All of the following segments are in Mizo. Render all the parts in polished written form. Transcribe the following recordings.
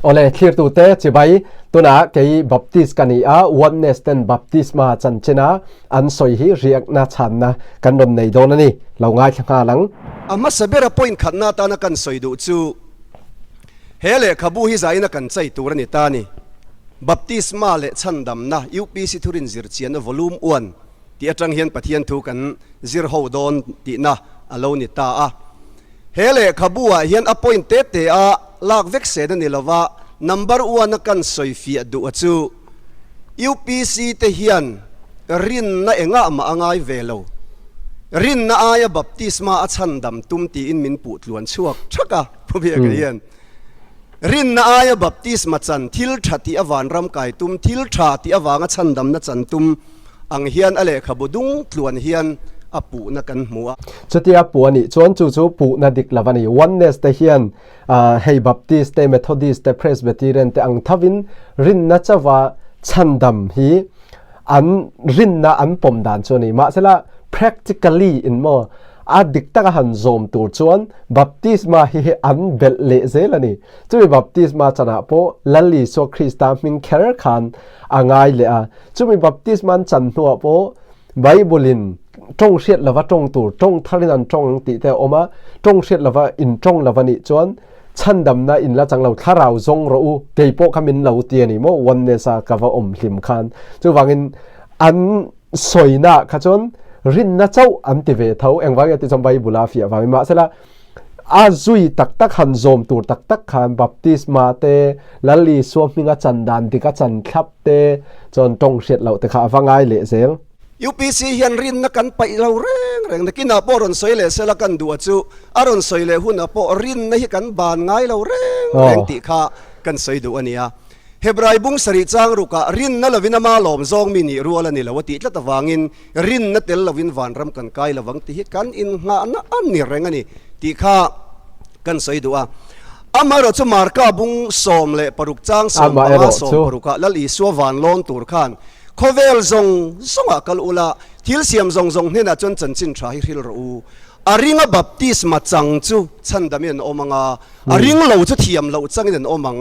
Awle, thlirtute chibai, tunah kei Baptist ka ni a, Oneness ten baptisma chanchina an sawi hi riakna chhanna kan rawn nei dawn a ni. Lo ngaithla nghal ang. A hmasa bera point khatna atana kan sawi duh chu he lehkhabu hi zaina kan chai tur a ni ta a ni. Baptisma leh chhandamna UPC thurin zirchianna Volume One tih atang hian Pathian thu kan zir ho dawn tihna a lo ni ta a. He lehkhabu ah hian a point te te a lak vek sen a ni lova, number one a kan sawi fiah duh a chu UPC te hian rinna engah mah a ngai ve lo. Rinna aia baptisma a chhandam tum tiin min puh tluan chhuak thak a, Pu Biaka hian rinna aia baptisma chan thil tha tih a vanram kai tum, thil tha tih avanga chhandamna chan tum ang hian a lehkhabu dung tluan hian a puhna kan hmu a. Chutia puh a nih chuan chu chu puhna dik lo a ni. Oneness te hian hei Baptist te, Methodist te, Presbyterian te ang thovin rinna chauha chhandam hi an rinna an pawm dan chu a ni. Mahsela practically in maw a dik taka han zawm tur chuan baptisma hi an belh leh zel a ni. Chumi baptisma chanah pawh Lal Isua Krista hming kher khan a ngai leh a. Chumi baptisma an chan hnuah pawh Bible-in tawng hriat lova tawng tur, tawng tharin an tawng ang tih te a awm a, tawng hriat lova in tawng lova nih chuan chhandamna in la chang lo, thlarau zawng rawh u, kei pawh kha min lo ti a ni maw, oneness-a ka va awm hlim khan. Chuvangin an sawina kha chuan rinna chauh an ti ve tho, engvang nge tih chuan Bible-a fiah vangin. Mahsela, A zui tak tak han zawm tur tak tak khan baptisma te, Lal Isua hminga chan dan dik a chan thlap te chuan tawng hriat loh te kha a va ngai leh zel. UPC hian rinna kan paih lo reng reng, nakinah pawh rawn sawi leh sela kan duh a chu a rawn sawi leh hunah pawh rinna hi kan ban ngai lo reng reng tih kha kan sawi duh a nia. Hebrai bung sarih chang rukah rinna lovin ama lawm zawng mi nih rual a ni lo a tih tlat avangin Rinna tel lovin vanram kan kai lovang tih hi kan innghahna a ni reng a ni tih kha kan sawi duh a. Amaherawh chu Marka bung 16 chang 15 16 ah Lal Isua van lawn tur khan khawvel zawng zawngah kal ula, thil siam zawng zawng hnenah chuan chanchin tha hi hril rawh u. A ringa baptisma chang chu chhandamin an awm ang a, a ring lo chu thiam loh changin an awm ang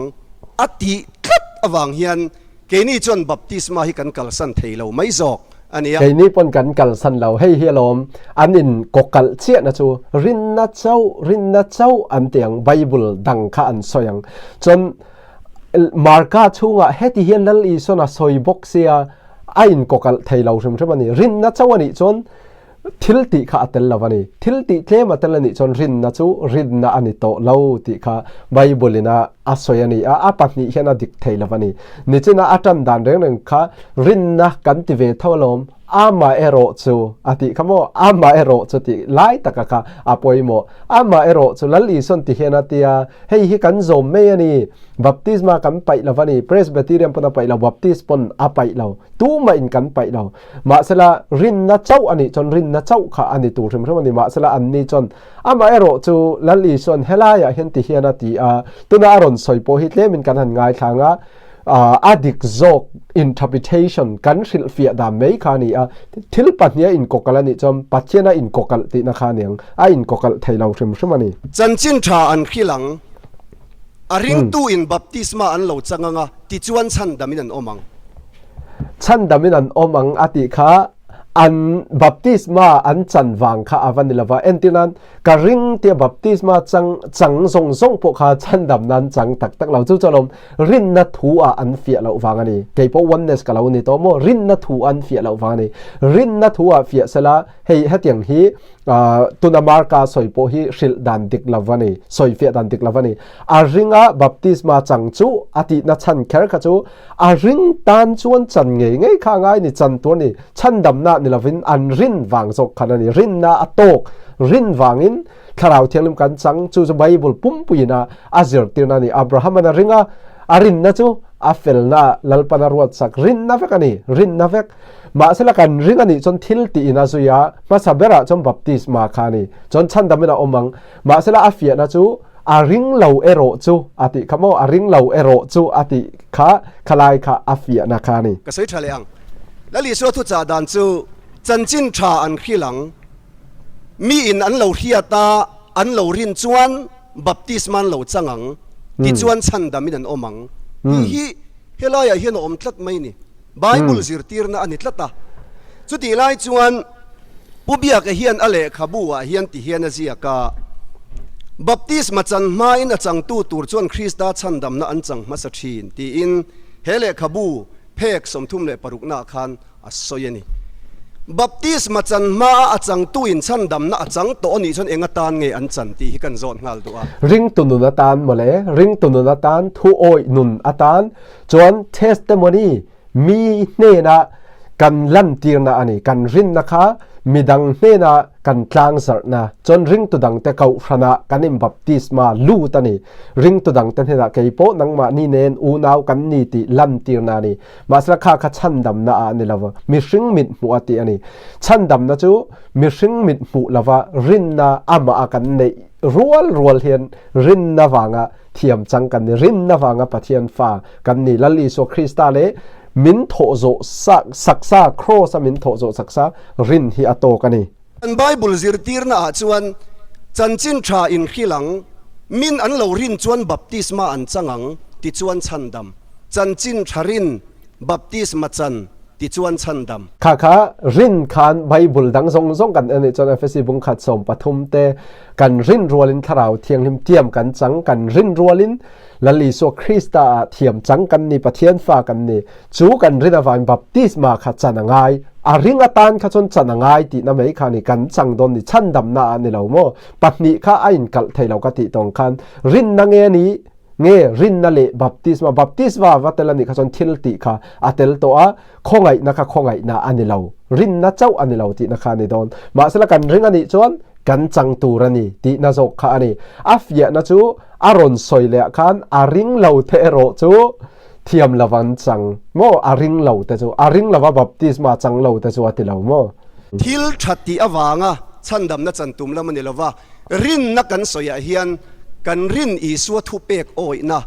a tih tlat avang hian Keini chuan baptisma hi kan kalsan thei lo mai zawk a nia. Keini pawn kan kalsan lo. Hei hi alawm an in kawkalh chiahna chu rinna chauh, rinna chauh an ti ang, Bible dang kha an sawi ang. Chuan Marka chhungah heti hian Lal Isuan a sawi bawk sia a in kawkalh thei lo hrim hrim a ni. Rinna chauh a nih chuan Thil tih kha a tel lo a ni. Thil tih tlem a tel a nih chuan rinna chu rinna a ni tawh lo tih kha Bible in a a sawi a ni a, a pahnih hian a dik thei lo a ni. Nichina a tan dan reng reng kha rinna kan ti ve tho alawm, amaherawh chu a tih kha maw, amaherawh chu tih lai taka kha a pawimawh. Amaherawh chu Lal Isuan ti hian a tia, hei hi kan zawm mai a ni, baptisma kan paih lo a ni, Presbyterian pawn a paih lo, Baptist pawn a paih lo. Tumah in kan paih lo. Mahsela, rinna chauh a nih chuan rinna chauh kha a ni tur hrim hrim a ni. Mahsela, anni chuan amaherawh chu Lal Isuan helaiah hian ti hian a ti a, tuna a rawn sawi pawh hi tlemin kan han ngaithlang a, a dik zawk interpretation kan hrilhfiah dan mai kha a ni a. Thil pahniha inkawkalh a nih chuan Pathian a inkawkalh tihna kha a ni ang. A inkawkalh thei lo hrim hrim a ni. Chanchin tha an hrilh ang. A ringtu in baptisma an lo chang ang a, tichuan chhandamin an awm ang. Chhandamin an awm ang a tih kha an baptisma an chan vang kha a va ni lova. Entir nan, ka ring tia baptisma chang chang zawng zawng pawh kha chhandam nan chang tak tak lo. Chu chuan awm rinna thu ah an fiah loh vang a ni. Kei pawh oneness ka lo ni tawh maw? Rinna thu an fiah loh vang a ni. Rinna thu ah fiah sela hei hetiang hi Tuna Marka sawi pawh hi hrilh dan dik lo a ni, sawi fiah dan dik lo a ni. A ringa baptisma chang chu a tihna chhan kher kha chu a ring tan chuan chan ngei ngei kha a ngai ni, chan tur a ni. Chhandamna ni lovin an rin vang zawk khan a ni. Rinna a tawk, rin vangin Thlarau Thianghlim kan chang, chu chu Bible pumpuiin a a zirtirna a ni. Abraham-an a ring a, a rinna chu a felna Lalpan a ruatsak rinna vek a ni, rinna vek. Mahsela kan ring a nih chuan thil tiin a zui a, hmasa berah chuan baptisma kha a ni. Chuan chhandamin a awm ang. Mahsela a fiahna chu a ring lo erawh chu a tih kha maw, a ring lo erawh chu a tih kha khalai kha a fiahna kha a ni. Ka sawi tha leh ang. Lal Isua thuchah dan chu chanchin tha an hril ang. Mi in an lo hriat a, an lo rin chuan baptisma an lo chang ang. Tichuan chhandamin an awm ang tih hi helaiah hian a awm tlat mai ni. Bible zirtirna a ni tlat a. Chutih lai chuan Pu Biaka hian a lehkhabu ah hian ti hian a ziak a, Baptisma chan hmain a changtu tur chuan Krista chhandamna an chang hmasa thin tiin he lehkhabu phek 36 naah khan a sawi a ni. Baptisma chan hmaa a changtuin chhandamna a chang tawh a nih chuan eng atan nge an chan tih hi kan zawt nghal duh a. Ringtu nun atan mawle, ringtu nun atan, thu awih nun atan chuan testimony mi hnena kan lantirna a ni. Kan rinna kha midang hnena kan tlangzarhna chuan ringtu dangte kohhranah kan inbaptisma lut a ni. Ringtu dangte hnenah kei pawh nangmahni nen unau kan ni tih lantirna a ni. Mahsela kha kha chhandamna ah a ni lo, mihring mit hmuh a tih a ni. Chhandamna chu mihring mit hmuh lova rinna amah a kan neih rual rual hian rinna vanga thiam chang kan ni, rinna vanga Pathian fa kan ni. Lal Isua Krista leh min thawh zawh sak saksa, Kraws a min thawh zawh saksa rin hi a tawk a ni. Kan Bible zirtirna ah chuan chanchin tha inhrilh ang, min an lo rin chuan baptisma an chang ang, tichuan chhandam. Chanchin tha rin, baptisma chan, tichuan chhandam. Kha kha rin khan Bible dang zawng zawng kan en nih chuan Efesi bungkhat 13 te kan rin rualin Thlarau Thianghlim tiam kan chang, kan rin rualin Lal Isua Krista ah thiam chang kan ni, Pathian fa kan ni. Chu kan rin avangin baptisma kha chan a ngai. A ring atan kha chuan chan a ngai tihna mai kha ni, kan chang dawn ni, chhandamna ah ni lo maw? Pahnih kha a inkalh thei lo ka tih tawng khan rinna nge ni nge rinna leh baptisma, baptisma va tel a nih kha chuan thil tih kha a tel tawh a, khawngaihna kha khawngaihna a ni lo, rinna chauh a ni lo tihna kha a ni dawn. Mahsela kan ring a nih chuan kan chang tur a ni tihna zawk kha a ni. A fiahna chu a rawn sawi leh ah khan a ring lo te erawh chu thiam lo an chang maw? A ring lo te chu, a ring lova baptisma chang lo te chu a ti lo maw? Thil tha tih avanga chhandamna chan tum lam a ni lova, rinna kan sawiah hian kan rin Isua thupek awihna,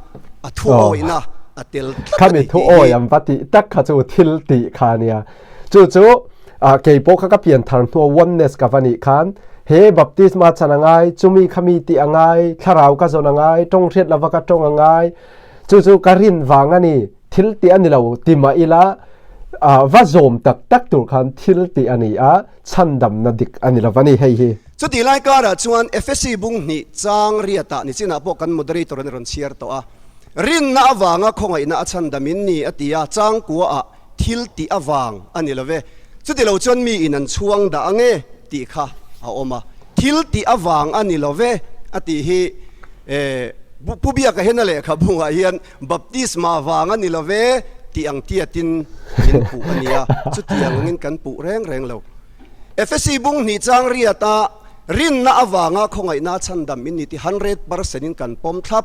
a thu awihna a tel tlat a Khami ni tih thu hi. awi an va tih tak kha chu thil tih kha a nia. Chu chu kei pawh kha ka pian thar hnua oneness ka va nih khan he baptisma chan a ngai, chumi khami tih a ngai, thlarau ka zawn a ngai, tawng hriat lova ka tawng a ngai, chu chu ka rin vang a ni, thil tih a ni lo ti mah ila va zawm tak tak tur khan thil tih a ni a, chhandamna dik a ni lo va ni hei hi. Chutih lai karah chuan Efesi bung hnih chang riatah nichinah pawh kan moderator an rawn chhiar tawh a, Rinna avanga khawngaihna a chhandam in ni a ti a, changkuaah thil tih avang a ni lo ve, chuti lo chuan mi in an chhuang dah ang e tih kha a awm a, thil tih avang a ni lo ve a tih hi Pu Biaka hian a lehkhabungah hian baptisma vang a ni lo ve tih ang tiatin min puh a nia, chutiang angin kan puh reng reng lo. Efesi bung hnih chang riata rinna avanga khawngaihna chhandam in ni tih 100% in kan pawm thlap.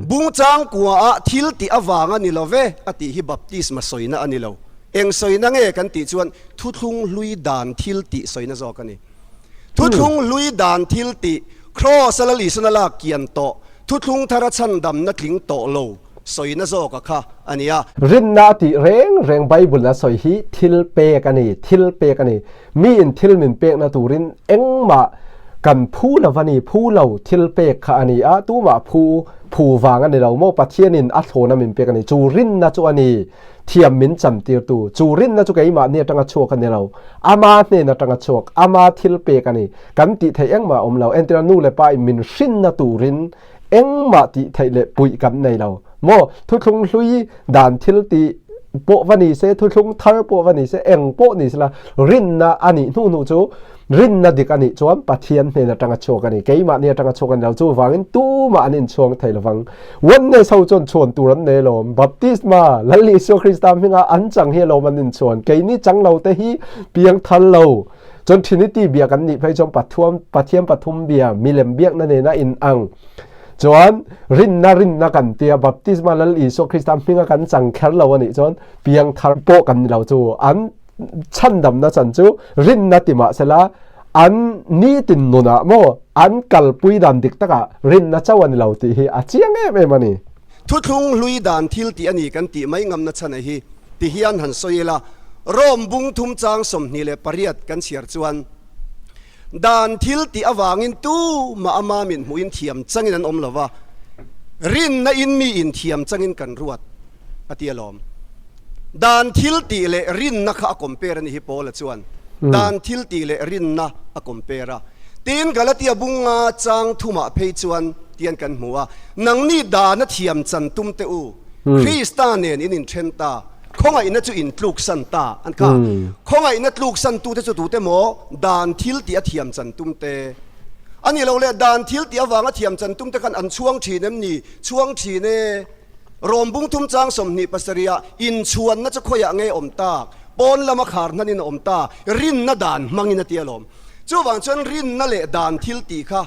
Bung changkuaah thil tih avanga ni lo ve a tih hi baptisma sawina a ni lo. Eng sawina nge kan tih chuan thuthlung hlui dan thil tih sawina zawk a ni. Thuthlung hlui dan thil tih, Kraws a Lal Isuan a lak kian tawh, thuthlung thara chhandamna tling tawh lo sawina zawka kha a ni a. Rinna a tih reng reng Bible a sawi hi thil pek a ni, thil pek a ni. Miin thil min pekna turin engmah kan phu lo a ni, phu lo thil pek kha a ni a, tumah phu phu vang a ni lo maw, Pathianin a thlawna min pek a ni, chu rinna chu a ni thiam min chamtirtu, chu rinna chu keimahni atanga chhuak a ni lo, ama hnen atanga chhuak, ama thil pek a ni, kan tih theih engmah a awm lo, entirna nu leh pa in min hrinna turin engmah tih theih leh puih kan nei lo maw, thuthlung hlui dan thil tih pawh va ni se, thuthlung thar pawh va ni se, eng pawh ni sela rinna a nih hnu hnu chu rinna dik a nih chuan Pathian hnen atanga chhuak a ni, keimahni atanga chhuak a ni lo, chuvangin tumah an inchhuang thei lovang. Oneness ho chuan chhuan tur an nei alawm, Baptisma, Lal Isua Krista hminga an chang hi alawm an inchhuan, keini chang lo te hi piang thar lo, chuan Trinity bia kan nih phei chuan Pathuam, Pathian pathum bia, milem biakna nena in ang. Chuan rinna rinna kan tia baptisma Lal Isua Krista hminga kan chang kher lo a nih chuan piangthar pawh kan ni lo chu an chhandamna chan chu rinna ti mah sela an nitin nunah maw an kalpui dan dik takah rinna chauh a ni lo tih hi a chiang em em a ni. Thuthlung hlui dan thil tih a ni kan tih mai ngamna chhan a hi ti hian han sawi ila, Rome bung thum chang 28 kan chhiar chuan, Dan thil tih avangin tumah ama min hmuhin thiam changin an awm lo va. Rinna in mi in thiam changin kan ruat a ti alawm. Dan thil tih leh rinna kha a compare a ni hi Paula chuan dan thil tih leh rinna a compare a. Tin, Galatia bunga chang thumah phei chuan tian kan hmu a, Nangni dana thiam chan tum teh u, Krista nen in inthen ta, khawngaihna chu in tluksan ta an kha. Khawngaihna tluksan tute chu tute maw? Dan thil tih a thiam chan tum te. A ni lo le, dan thil tih avanga thiam chan tum te khan an chhuang thin em ni? Chhuang thin e. Rawm bung thum chang 27 ah inchhuanna chu khawiah nge awm tak? Pawn lama khar hnanin a awm ta, rinna dan hmangin a ti alawm. Chuvang chuan rinna leh dan thil tih kha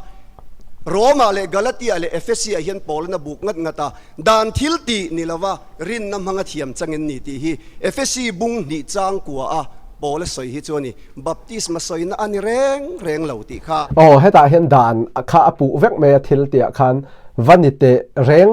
Rome-ah leh Galatia-ah leh Ephesi-ah hian Paul-in a buk ngat ngat a, dan thil tih ni lova rinna hmanga thiam changin ni tih hi Ephesi bung hnih chang kua a Paul-a sawi hi chu a ni. Baptisma sawina a ni reng reng lo tih kha. Aw, hetah hian dan kha a puh vek mai a thil tihah khan va ni teh reng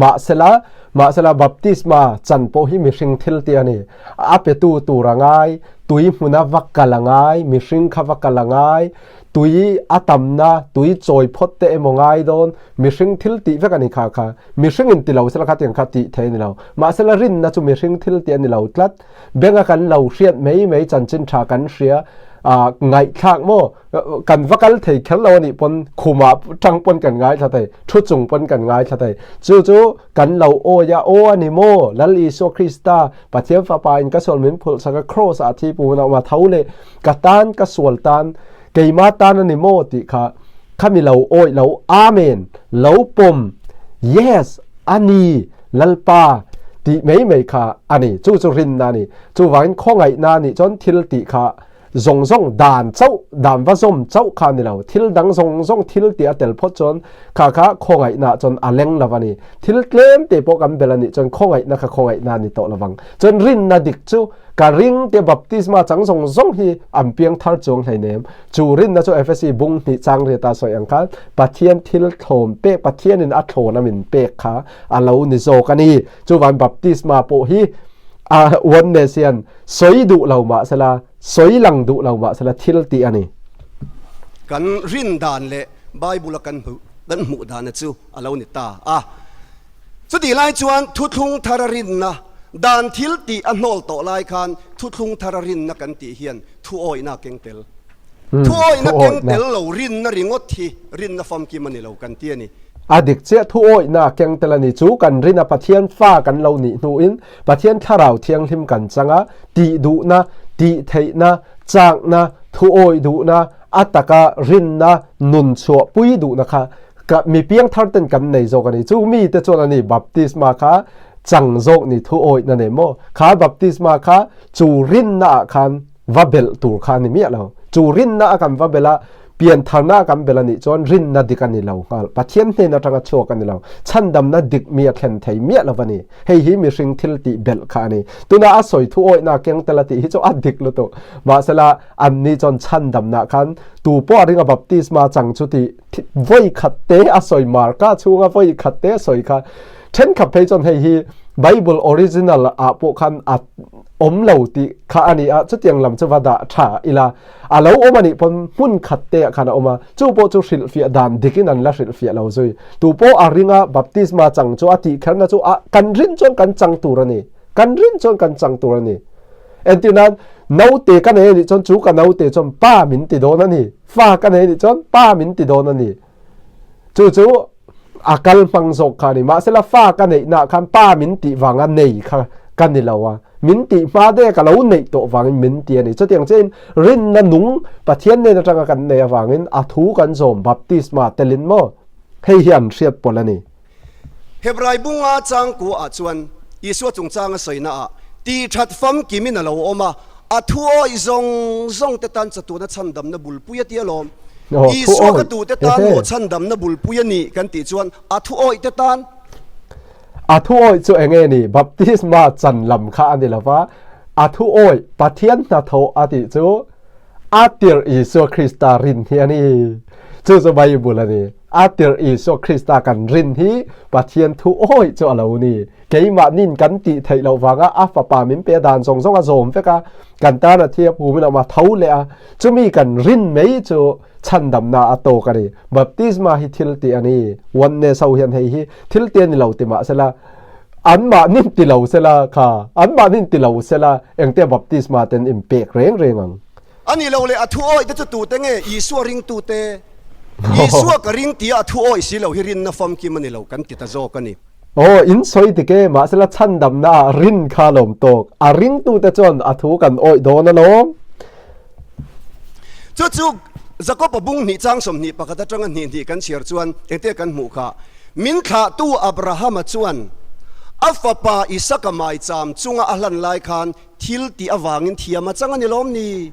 mahsela, mahsela baptisma chan pawh hi mihring thil tih a ni. A petu tur a ngai, tui hmuna va kal a ngai, mihring kha va kal a ngai, tui a tamna, tui chawi phawt te emaw ngai dawn, mihring thil tih vek a ni kha kha. Mihring in ti lo sela kha tiang kha tih thei a ni lo. Mahsela rinna chu mihring thil tih a ni lo tlat. Benga kan lo hriat mai mai chanchin tha kan hria ah ngaihthlak maw kan va kal thei kher lo a nih pawn khumah tang pawn kan ngaithla thei, thu chung pawn kan ngaithla thei. Chu chu kan lo awi a, aw a ni maw Lal Isua Krista Pathian Fapa in ka sual min phulh sak a Kraws ah thi pu hun a awm a, tho leh ka tan ka sual tan keima tan a ni maw tih kha khami lo awih lo Amen lo pawm Yes a ni Lalpa tih mai mai kha a ni. Chu chu rinna a ni. Chuvangin khawngaihna a nih chuan thil tih kha zawng zawng dan chauh, dan va zawm chauh kha a ni lo. Thil dang zawng zawng thil tih a tel phawt chuan kha kha khawngaihna chuan a leng lo a ni. Thil tlem te pawh kan bel a nih chuan khawngaihna kha khawngaihna a ni tawh lo vang. Chuan rinna dik chu ka ring tia baptisma chang zawng zawng hi an piang thar chuang hleinem. Chu rinna chu Efesi bung hnih chang riata sawi ang khan Pathian thil thlawm pek, Pathianin a thlawn a min pek kha a lo ni zawk a ni. Chuvan baptisma pawh hi a oneness hian sawi duh lo mah sela, sawi lang duh lo mah sela thil tih a ni. Kan rin dan leh Bible a kan hmuh kan hmuh dana chu a lo ni ta a. Chutih lai chuan thuthlung thara rinna, dan thil tih a hnawl tawh lai khan thuthlung thara rinna kan tih hian thuawihna a keng tel. Thuawihna keng tel lo rinna ringawt hi rinna famkim a ni lo kan ti a ni. A dik chiah thuawihna a keng tel a ni. Chu kan rin a Pathian fa kan lo nih hnuin Pathian Thlarau Thianghlim kan chang a, tih duhna, tih theihna, chakna, thuawih duhna, a taka rinna, nun chhuah pui duhna kha ka mi piangthar ten kan nei zawk a ni. Chu mite chuan a ni baptisma kha chang zawk ni thuawihna nei maw? Kha baptisma kha chu rinna ah khan va belh tur kha a ni miah lo. Chu rinna a kan va belh a, piantharna a kan belh a nih chuan rinna dik a ni lo nghal. Pathian hnen atanga chhuak a ni lo. Chhandamna dik mi a thlen thei miah lo a ni. Hei hi mihring thil tih belh kha a ni. Tuna a sawi thu awihna keng tel a tih hi chu a dik lutuk. Mahsela, anni chuan chhandamna khan tu pawh a ringa baptisma chang chu tih vawi khat te a sawi marka chhunga vawi khat te a sawi kha. Thenkhat phei chuan hei hi Bible original ah pawh khan a awm lo tih kha a ni a, chutiang lam chu va dah tha ila, a lo awm a nih pawn hmun khat te ah khan a awm a, chu pawh chu hrilhfiah dan dikin an la hrilhfiah lo zui. Tu pawh a ringa baptisma chang chu a tih kherna chu a kan rin chuan kan chang tur a ni, kan rin chuan kan chang tur a ni. Entir nan, naute ka nei a nih chuan chu ka naute chuan pa min ti dawn a ni, fa ka nei a nih chuan pa min ti dawn a ni. Chu chu a kal hmang zawk kha a ni. Mahsela fa ka neihnaah khan pa min tih vanga nei kha ka ni lo a, min tih hma de ka lo neih tawh vangin min ti a ni. Chutiang chiahin rinna nung Pathian nen atanga kan neih avangin a thu kan zawm baptisma telin maw hei hi an hriat pawlh a ni. Hebrai bunga changkua ah chuan Isua chungchanga sawina ah tih that famkimin a lo awm a, a thu awih zawng zawng te tan chatuana chhandamna bulpui a ti alawm. Isua ka tute tan maw chhandamna bulpui a nih kan tih chuan a thu awih te tan. A thu awih chu enge ni? Baptisma chan lam kha a ni lova, a thu awih Pathian hnathawh a tih chu a tirh Isua Krista rin hi a ni. Chu chu Bible a ni. A tirh Isua Krista kan rin hi Pathian thu awih chu a lo ni. Keimahnin kan tih theih loh vanga a Fapa min pe dan zawng zawng a zawm vek a, kan tan a thi a phumin a awm a, tho leh a, chumi kan rin mai chu chhandamna a tawk a ni. Baptisma hi thil tih a ni. Oneness ho hian hei hi thil tih a ni lo ti mah sela, anmahnin ti lo sela kha, anmahnin ti lo sela engtia baptisma ten inpek reng reng ang. A ni lo le, a thu awih te chu tute nge? Isua ringtute. Isua ka ring tia a thu awih si lo hi rinna famkim a ni lo kan ti ta zawk a ni. Aw, in sawi dik e, mahsela chhandamna ah rin kha a lawm tawk. A ringtute chuan a thu kan awih dawn alawm. Chu chu Jakob-a bung hnih chang 21 atanga hnih hnih kan chhiar chuan engte kan hmuh kha? Min thlahtu Abrahama chuan a fapa Isaka maicham chunga a hlan lai khan Thil tih avangin thiam a chang a ni lawm ni?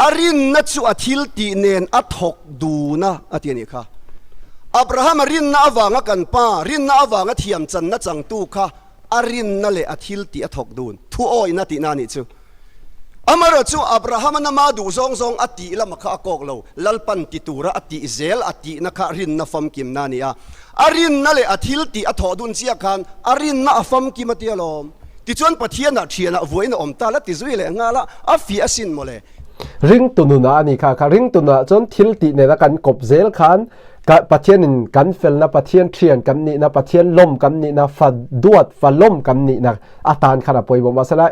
A rinna chu a thil tih nen a thawk dun a, a ti a nih kha. Abrahama rinna avanga kan pa, rinna avanga thiam channa changtu kha a rinna leh a thil tih a thawk dun, thuawihna tihna a nih chu. Amaherawh chu Abrahama nama duh zawng zawng a tih lama kha a kawk lo, Lalpan ti tura a tih zel a tihna kha rinna famkimna a ni a. A rinna leh a thil tih a thawh dun chiah khan a rinna a famkim a ti alawm. Tichuan Pathianah thianah vuain a awm ta la ti zui leh nghal a, a fiah asin mawle. Ringtu nunah a ni kha kha ringtu nunah chuan thil tih nena kan kawp zel khan ka Pathianin kan felna, Pathian thian kan nihna, Pathian lawm kan nihna, fa duat, fa lawm kan nihna atan khan a pawimawh. Mahsela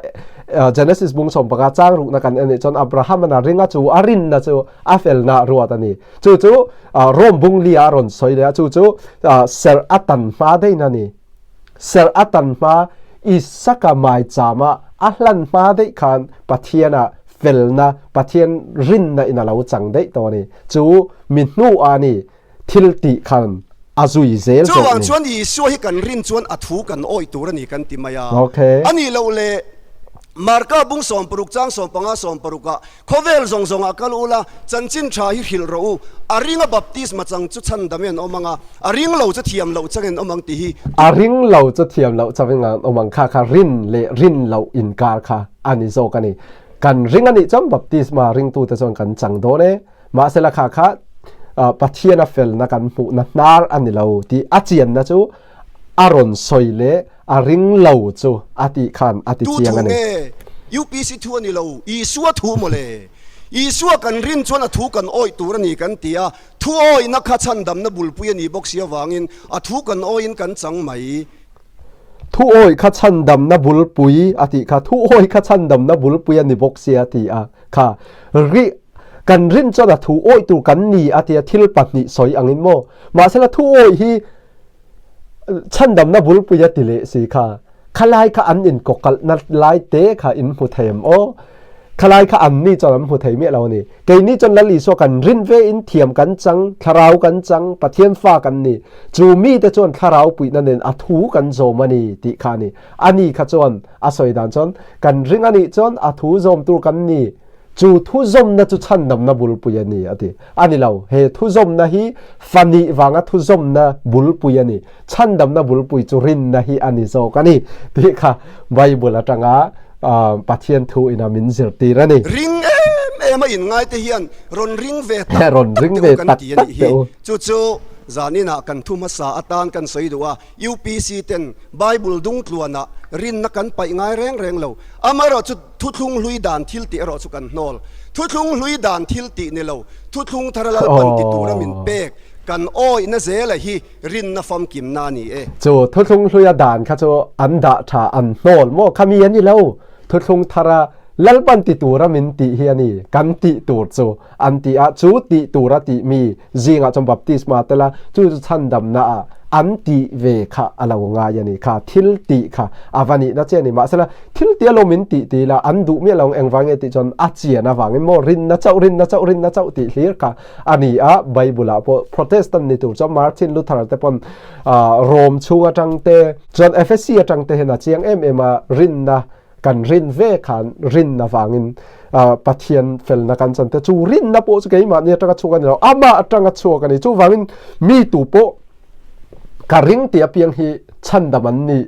Genesis bung 15 chang rukna kan en nih chuan Abraham-an a ring a chu a rinna chu a felna ruat a ni. Chu chu Rome bung li ah a rawn sawi leh a, chu chu serh a tan hma daih a ni. Serh a tan hma Isaka maichama a hlan hma daih khan Pathianah felna, Pathian rinna in a lo chang daih tawh a ni. Chu mi hnu ah ni thil tih khan a zui zel zawk Chuvang ni. chuan Isua hi kan rin chuan a thu kan awih tur a ni kan ti mai a. Okay. A nih loh le Marka bung 16 chang 15 16 ah Khawvel zawng zawngah kal ula, chanchin tha hi hrilh rawh u. A ringa baptisma chang chu chhandam in an awm ang a, a ring lo chu thiam loh chang in an awm ang tih hi. A ring lo chu thiam loh chang in an awm ang kha kha rin leh rin loh inkar kha a ni zawk a ni. Kan ring a nih chuan baptisma ringtute chuan kan chang dawn e. Mahsela kha kha Pathiana felna kan hmuhna hnar a ni lo tih a chianna chu a rawn sawi leh a ring lo chu a tih khan a ti Tu chiang thu a ni. nge? UPC thu a ni lo, Isua thu mawle. Isua kan rin chuan a thu kan awih tur a ni kan ti a, thu awihna kha chhandamna bulpui a ni bawk si avangin a thu kan awihin kan chang mai. Thu awih kha chhandamna bulpui a tih kha, thu awih kha chhandamna bulpui a ni bawk sia a ti a kha. Ri kan rin chuan a thu awih tur kan ni a tia thil pahnih sawi angin maw. Mahsela thu awih hi Chhandamna bulpui a ti leh si kha. Khalai kha an inkawkalhna lai te kha in hmu thei em aw? Khalai kha anni chuan an hmu thei miah lo a ni. Keini chuan Lal Isua kan rin ve in thiam kan chang, thlarau kan chang, Pathian fa kan ni. Chu mite chuan thlarau puihna nen a thu kan zawm a ni tih kha a ni. Ani kha chuan a sawi dan chuan kan ring a nih chuan a thu zawm tur kan ni. Chu thuzawmna chu chhandamna bulpui a ni, a ti. A ni lo, he thuzawmna hi fani vanga thuzawmna bulpui a ni. Chhandamna bulpui chu rinna hi a ni zawk a ni, tih kha Bible atanga Pathian thu ina min zirtir a ni. Ring em em a inngaite hian rawn ring ve tak Rawn tak ring teh ve u kan tak ti a tak nih teh hi. u. Chu chu zaninah kan thu hmasa atan kan sawi duh a, UPC ten Bible dungtluanah rinna kan paih ngai reng reng lo. Amaherawh chu Thuthlung hlui dan thil tih erawh chu kan hnawl. Thuthlung hlui dan thil tih ni lo, thuthlung thara Lalpan ti tura min pek kan awihna zela hi rinna famkimna a ni e. Chu thuthlung hluia dan kha chu an dah tha, an hnawl maw? Khami a ni lo. Thuthlung thara Lalpan ti tura min tih hi a ni, kan tih tur chu an ti a, chu tih tura tih mi zingah chuan baptisma tel a, chu chu chhandamna ah an tih ve kha a lo ngai a ni kha, thil tih kha a va nihna che a ni. Mahsela thil tih alawm in tih ti ila an duh miah lo ang, engvang nge tih chuan a chian avangin maw rinna chauh, rinna chauh, rinna chauh tih hlir kha a ni a, Bible ah pawh Protestant ni tur chuan Martin Luther te pawn Rome chhung atang te chuan Ephesi atang te hian a chiang em em a rinna Kan rin ve khan rin avangin Pathian felna kan chan te chu rinna pawh chu keimahni atanga chhuak a ni lo, amah atanga chhuak a ni. Chuvangin mi tu pawh ka ring tih apiang hi chhandam an ni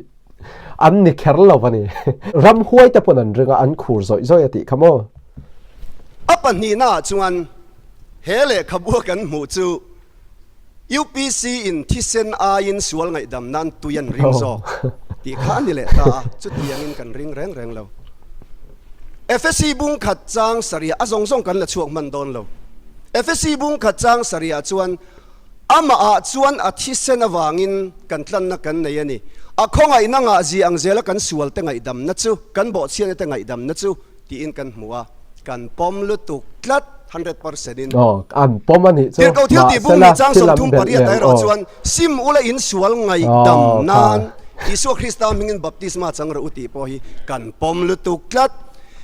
an ni kher lo a ni. Ramhuai te pawn an ring a, an khur zawih zawih a tih kha maw? A pahnihnaah chuan he lehkhabua kan hmuh chu. UPC in thisen aiin sual ngaihdam nan tui an ring zawk tih kha a ni leh ta a, chutiangin kan ring reng reng lo. Efesi bung khat chang sarih a zawng zawng kan la chhuak hman dawn lo. Efesi bung khat chang sarih ah chuan amah ah chuan a thisen avangin kan tlanna kan nei a ni. A khawngaihna ngahzia ang zela kan sual te ngaihdamna chu, kan bawhchhiatna te ngaihdamna chu tiin kan hmu a, kan pawm lutuk tlat 100% in. Aw, an pawm a nih chu. Tirhkoh thil tih bung Mahsela nih chang thil an 30 belh pariat lem erawh aw. chuan sim ula insual ngaihdam Aw, kha. nan Isua Krista hmingin baptisma chang rawh u tih pawh hi kan pawm lutuk tlat.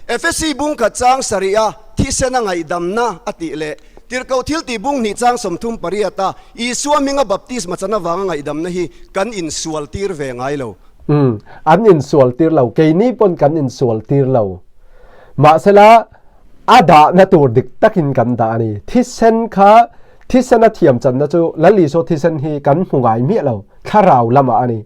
Efesi bung khat chang sarih a thisena ngaihdamna a tih leh Tirhkoh thil tih bung hnih chang 38 a Isua hminga baptisma chan avanga ngaihdamna hi kan insual tir ve ngai lo. Umm, an insual tir lo, keini pawn kan insual tir lo. Mahsela, a dahna tur dik takin kan dah a ni. Thisen kha, thisena thiam channa chu Lal Isua thisen hi kan hmu ngai miah lo, thlarau lamah a ni.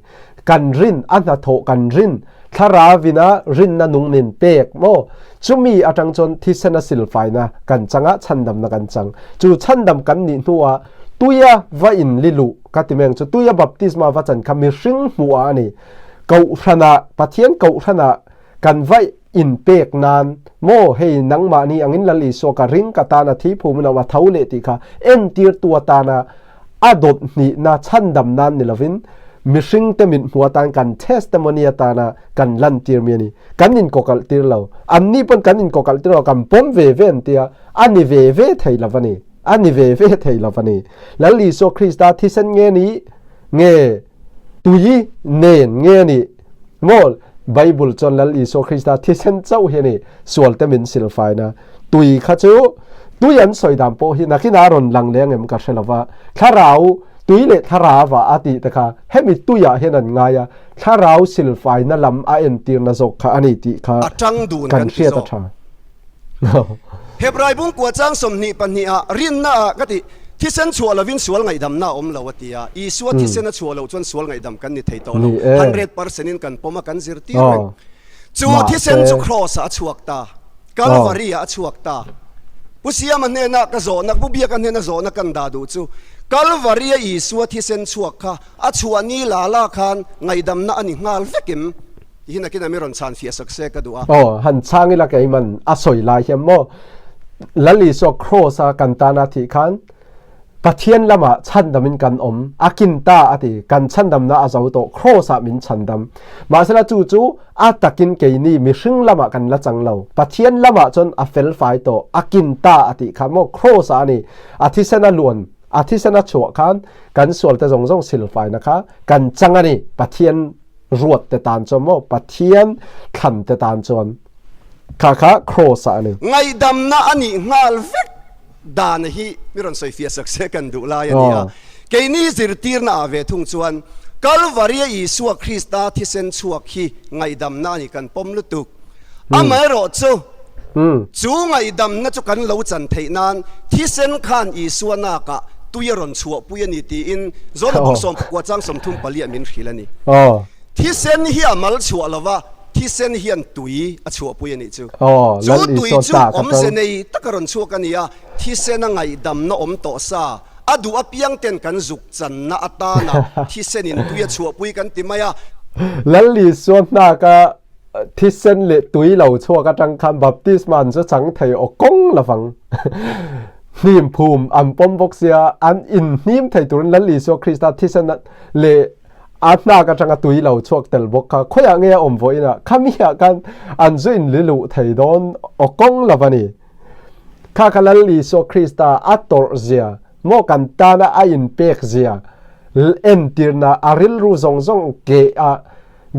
Kan rin, a hnathawh kan rin, thlaravina rinna nung min pek maw? Chumi atang chuan thisena silfaina kan chang a, chhandamna kan chang. Chu chhandam kan nih hnuah tuia va inli luh Ka ti meng chu tuia baptisma va chan kha mihring hmuh ah a ni. Kohhranah, Pathian kohhranah kan va inpek nan maw hei nangmahni angin Lal Isua ka ring ka tan a thi phum in a awm a tho leh tih kha entirtu atana a dawt hnihna chhandam nan ni lovin mihring te mit hmuh atan kan testimony atana kan lantir mi a ni. Kan inkawkalh tir lo. Anni pawn kan inkawkalh tir lo kan pawm ve ve an tia a ni ve ve thei lo a ni. A ni ve ve thei lo a ni. Lal Isua Krista thisen nge ni? Nge tui nen nge ni? Maw Bible chuan Lal Isua Krista thisen chauh hi a ni sualte min silfaina. Tui kha chu tui an sawi dan pawh hi nakin a rawn lang leng em ka hre lo va. Thlarau tui leh thlarau a tih te kha hemi tuiah hian an ngai a, thlarau silfaina lam a entirna zawk kha a ni tih kha A tang dun kan kan ti hriat a zawk. tha. Hebrai bungkua chang 22 ah rinna ah ka ti, Thisen chhuah lovin sual ngaihdamna a awm lo a ti a. Isua thisen a chhuah loh chuan sual ngaihdam kan ni thei tawh lo. 100% in kan pawm a, kan zirtir reng. Chu thisen chu Kraws ah a chhuak ta, Kalvari ah a chhuak ta. Pu Siama hnena ka zawhna, Pu Biaka hnena zawhna kan dah duh chu, Kalvari a Isua thisen chhuak kha a chhuah ni la la khan ngaihdamna a ni nghal vek em? Ti hi nakin a mi rawn chhan fiah sak se ka duh a. Aw, han chhang ila keiman a sawi lai hian maw Lal Isua Kraws a kan tana thih khan Pathian lamah chhandamin kan awm a kin ta a ti, kan chhandamna a zo tawh Kraws ah min chhandam. Mahsela chu chu a takin keini mihring lamah kan la chang lo, Pathian lamah chuan a fel fai tawh a kin ta a tih kha maw Kraws ah a ni, a thisen a luan a thisen a chhuah khan kan sualte zawng zawng silfaina kha kan chang a ni, Pathian ruat te tan chuan maw Pathian thlan te tan chuan kha kha cross ah a ni. Ngaihdamna a nih nghal vek dan hi mi rawn sawi fiah sak se kan duh lai a ni a. Keini zirtirna ah ve thung chuan Kalvaria Isua Krista thisen chhuak hi ngaihdamna a ni kan pawm lutuk. Amaherawh chu chu ngaihdamna chu kan lo chan theih nan thisen khan Isua nakah tui a rawn chhuahpui a ni tiin Zawna bung sawmpakua chang 34 ah min hrilh a ni. Thisen hi a mal chhuah lo va, thisen hian tui a chhuahpui a nih chu. Chu tui chu awmze nei taka rawn chhuak a ni a, thisena ngaihdamna awm tawh sa, a duh apiang ten kan zuk channa atana thisenin tui a chhuahpui kan ti mai a. Lal Isua hnaka Thisen leh tui lo chhuak atang khan baptisma an chu chang thei aw kawng lovang. Hnim phum an pawm bawk sia, an inhnim thei turin Lal Isua Krista thisen leh a hnak atanga tui lo chhuak tel bawk kha khawiah nge a awm vawiin a, khamiah khan an zu inli luh thei dawn aw kawng lo a ni. Kha kha Lal Isua Krista a tawrh zia maw kan tana a inpek zia entirna a rilru zawng zawng keh a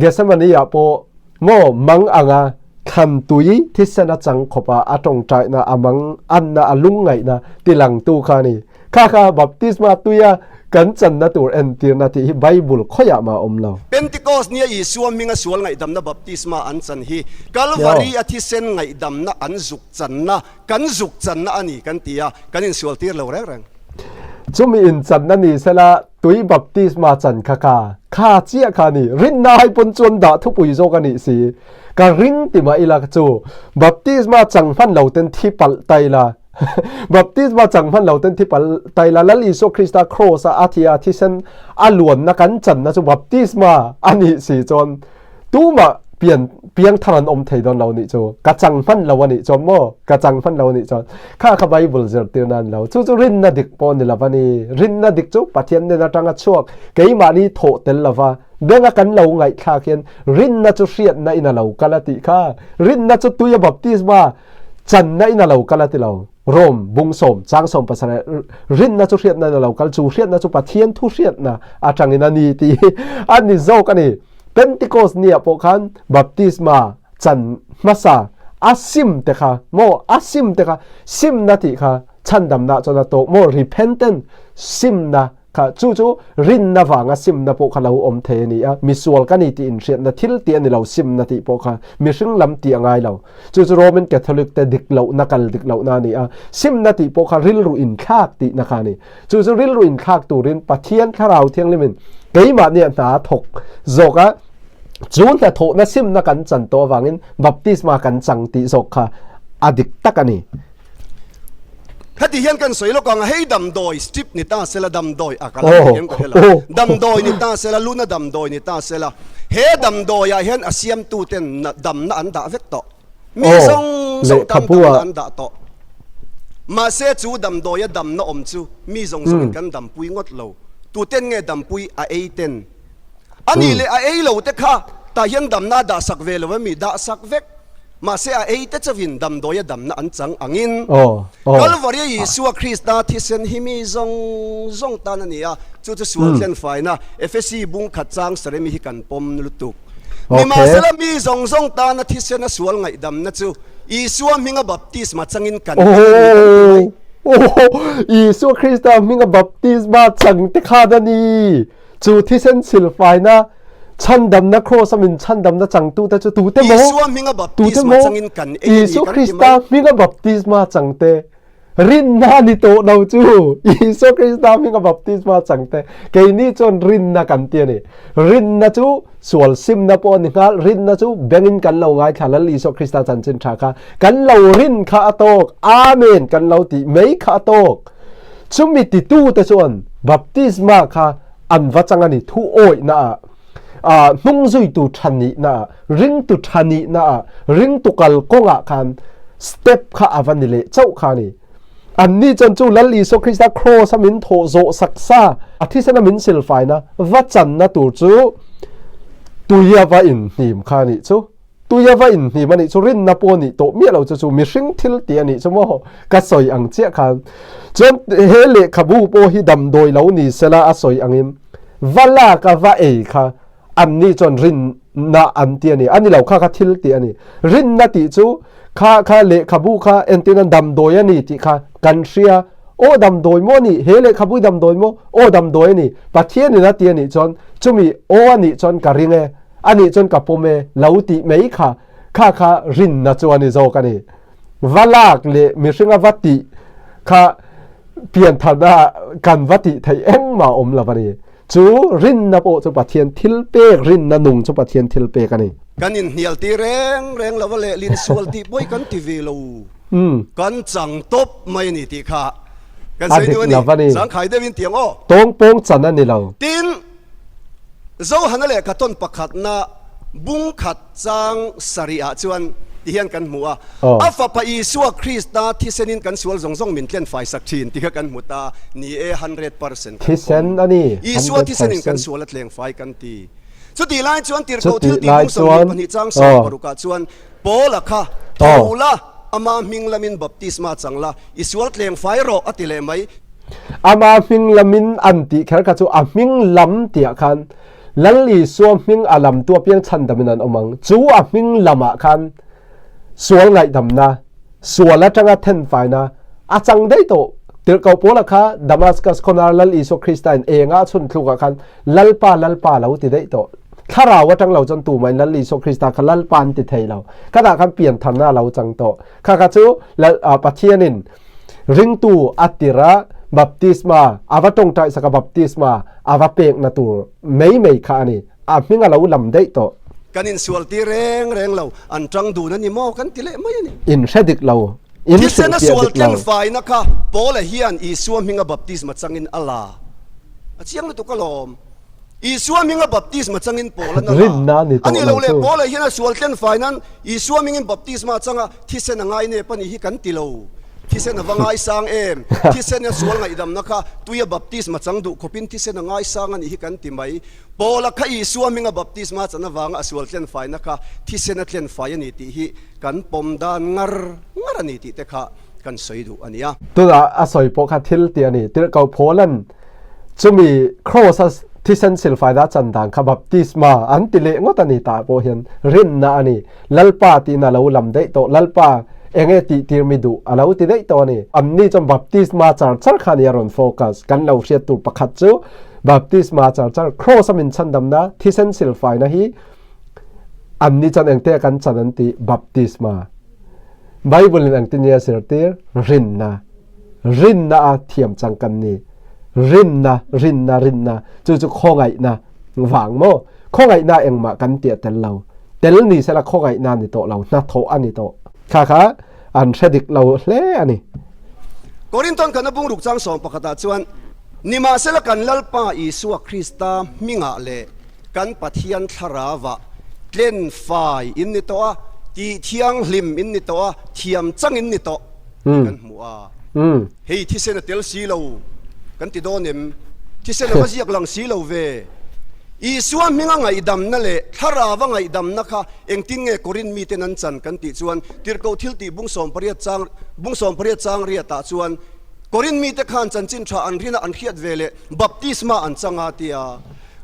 Gethsemane-ah pawh maw mang anga thlan tui thisen a chang khawpa a tawngtaina a mang anna a lungngaihna tilangtu kha a ni. Kha kha baptisma tuia kan channa tur entirna tih hi Bible khawiah mah a awm lo. Pentecost nia Isua hminga sual ngaihdamna baptisma an chan hi Kalvari a thisen ngaihdamna an zuk channa, kan zuk channa a ni kan ti a, kan insualtir lo reng reng. Chumi inchanna ni sela Tui baptisma chan kha ka kha chiah kha ni. Rinna hai pawn chuan dah thupui zawk a nih si. Ka ring ti mah ila chu baptisma chang hman lo ten thi palh ta ila. Baptisma chang hman lo ten thi pal tai la Lal Isua Krista cross a a thi a thisen a luanna kan channa chu baptisma ani si chuan tuma pian piang thar an awm thei dawn lo nih chu ka chang hman lo ani chuan maw ka chang hman lo ani chuan kha kha Bible zirtir nan lo chu chu rinna dik pawh ni lova ni rinna dik chu Pathian nen atanga chhuak keimahni thawh tel lova benga kan lo ngaihthlak hian rinna chu hriatna in a lo kal a tih kha rinna chu tuia baptisma channa in a lo kal a ti lo Rome bung sawm chang sawm pasarih rinna chu hriatna in a lo kal chu hriatna chu Pathian thu hriatna atangin a ni tih hi a ni zawk a ni Pentecost ni ah pawh khan baptisma chan hmasa a sim te kha maw a sim te kha simna tih kha chhandamna chuan a tawk maw repentant simna kha chu chu rinna vanga simna pawh kha lo awm thei a ni a misual ka ni tih inhriatna thil tih a ni lo simna tih pawh kha mihring lam tih a ngai lo chu chu Roman Catholic te dik lohna kal dik lohna a ni a simna tih pawh kha rilru inthlak tihna kha a ni chu chu rilru inthlak turin Pathian thlarau thianghlimin keimahni a hna thawk zawk a chu hnathawhna simna kan chan tawh avangin baptisma kan chang tih zawk kha a dik tak a ni. Heti hian kan sawi lawk ang a, hei damdawi strip ni ta sela damdawi a ka la thei em ka hre lo, damdawi ni ta sela luna damdawi ni ta sela he damdawi ah hian a siamtu ten damna an dah vek tawh, mi zawng zawng tan damna an dah tawh. Mahse chu damdawi a damna awm chu mi zawng zawng in kan dampui ngawt lo, tuten nge dampui a ei ten a nih leh a ei lo te kha tah hian damna a dah sak ve lo em mi dah sak vek. Mahse a ei te chauhin damdawi a damna an chang angin Kalvaria Isua Krista thisen hi mi zawng zawng tan a ni a, chu chu sual thlenfaina Efesi bung khat chang saremi hi kan pawm lutuk. Nimahsela mi zawng zawng tana thisen a sual ngaihdamna chu Isua hminga baptisma changin kan ei a ni kan ti mai. Isua Krista hminga baptisma chang te khan a ni. Chu thisen silfaina chhandamna kraws a min chhandamna changtute chu tute maw? Isua hminga Tute baptisma maw? changin kan ei a ni Isua kan ti Krista mai. hminga baptisma changte rinna ni tawh lo chu Isua Krista hminga baptisma changte keini chuan rinna kan ti a ni. Rinna chu sual simna pawh a ni nghal. Rinna chu bengin kan lo ngaithla Lal Isua Krista chanchin tha kha kan lo rin kha a tawk. Amen kan lo tih mai kha a tawk. Chumi titute chuan baptisma kha an va chang a ni. Thu awihna ah, ah hnungzuitu tha nihna ah, ringtu tha nihna ah, ringtu kalkawngah khan step kha a va ni leh chauh kha a ni. Anni chuan chu Lal Isua Krista kraws a min thawh zawh sak sa, a thisena min silfaina va channa tur chu tui a va inhnim kha a nih chu. Tui a va inhnim a nih chu rinna pawh a nih tawh miah lo chu chu mihring thil tih a nih chu maw ka sawi ang chiah khan. Chuan he lehkhabu pawh hi damdawi lo ni sela a sawi angin va lak a va ei kha anni chuan rinna an ti a ni. A ni lo kha kha thil tih a ni. Rinna tih chu kha kha lehkhabu kha entirna damdawi a ni tih kha kan hria. Aw damdawi maw a nih? He lehkhabu hi damdawi maw? Aw damdawi a ni. Pathianin a ti a nih chuan chumi aw a nih chuan ka ring e. A nih chuan ka pawm e, lo tih mai kha, kha kha rinna chu a ni zawk a ni. Va lak leh mihringa va tih kha piantharna kan va tih theih engmah awm lo a ni. Chu rinna pawh chu Pathian thil pek, rinna nung chu Pathian thil pek a ni. Kan inhnial ti reng reng lo a lehlin sual tih pawi kan ti ve lo. Kan chang tawp mai a ni tih kha kan A sawi dik duh a lo a ni. ni. Zangkhai deuhin tiang aw. Tawngpawng chan a ni lo. Tin. Zohana lehkha tawn pakhatna bung khat chang sarihah chuan ti hian kan hmu a, A Fapa Isua Krista thisenin kan sual zawng zawng min tlenfai sak thin ti kha kan hmu ta, ni e, 100% kan Thisen pawm. a ni, Isua hundred thisenin kan percent. sual a tlengfai kan ti. Chutih lai chuan Tirhkoh Chutih thil tih lai bung 22 chuan, chang 16 ah chuan Paula kha tho la, ama hming lamin baptisma chang la, i sual tlengfai rawh a ti leh mai. Ama hming lamin an tih kher kha chu a hming lam tihah khan Lal Isua hming a lamtu apiang chhandamin an awm ang. Chu a hming lamah khan sual ngaihdamna, sual atanga thenfaina a chang daih tawh. Tirhkoh Paula kha Damascus khawnar Lal Isua Krista in enga a chhun thlukah khan Lalpa, Lalpa lo ti daih tawh. Thlarau atang lo chuan tumahin Lal Isua Krista kha Lalpa an ti thei lo. Khatah khan piantharna a lo chang tawh. Kha kha chu Lal, Pathianin Ringtu a tir a, baptisma a va tawngtai sak a, baptisma a va pekna tur mai mai kha a ni. A hming a lo lam daih tawh. Kan insual tir reng reng lo, an tang dun a ni maw kan ti leh mai a ni. In hre dik lo. In Thisena hrilhfiah sual dik lo. tlenfaina kha Paula hian Isua hminga baptisma changin a la. A chiang lutuk alawm. Isua hminga baptisma changin Paula na la. Rinna a ni A tawh nih lo loh leh chu. Paula hian a sual tlenfai nan Isua hmingin baptisma a chang a, thisen a ngai nep a nih hi kan ti lo. Thisen a va ngaisang em? Thisen a sual ngaihdamna kha tuia baptisma chang duh khawpin thisen a ngaisang a nih hi kan ti mai. Paula kha Isua hminga baptisma chan avanga a sual tlenfaina kha thisen a tlenfai a ni tih hi kan pawm dan ngar ngar a ni tih te kha kan sawi duh a nia. Tunah a sawi pawh kha thil tih a ni. Tirhkoh Paula'n chumi Kraws-a thisen silfaina a chan dan kha baptisma an ti leh ngawt a ni tah pawh hian rinna a ni. Lalpa tiin a lo lam daih tawh. Lalpa enge tih tir mi duh a lo ti daih tawh a ni. Anni chuan baptisma char char kha a ni a rawn focus. Kan lo hriat tur pakhat chu baptisma char char Kraws-a min chhandamna thisen silfaina hi Anni chuan engte kan chan an ti? Baptisma. Bible in engtin nge a zirtir? Rinna. Rinna a thiam chang kan ni. Rinna, rinna, rinna. Chu chu khawngaihna vang maw? Khawngaihna engmah kan tia tel lo. Tel ni sela khawngaihna ni tawh lo, hnathawh a ni tawh. Kha kha an hre dik lo hle a ni. Korinthon kana bungruk chang sawm pakhatah chuan, Nimahsela kan Lalpa Isua Krista hmingah leh Kan Pathian thlarauah tlen fai in ni tawh a, tih thianghlim in ni tawh a, thiam chang in ni tawh tih kan hmu a. Hei thisen a tel si lo kan ti dawn em? Thisen a va ziak lang si lo ve. Isua hminga ngaihdamna leh thlarauva ngaihdamna kha engtin nge Korinth miten an chan kan tih chuan Tirhkoh thiltih bung 18 chang bung 18 chang riatah chuan Korinth mite khan chanchin tha an rina an hriat ve leh baptisma an chang a tia.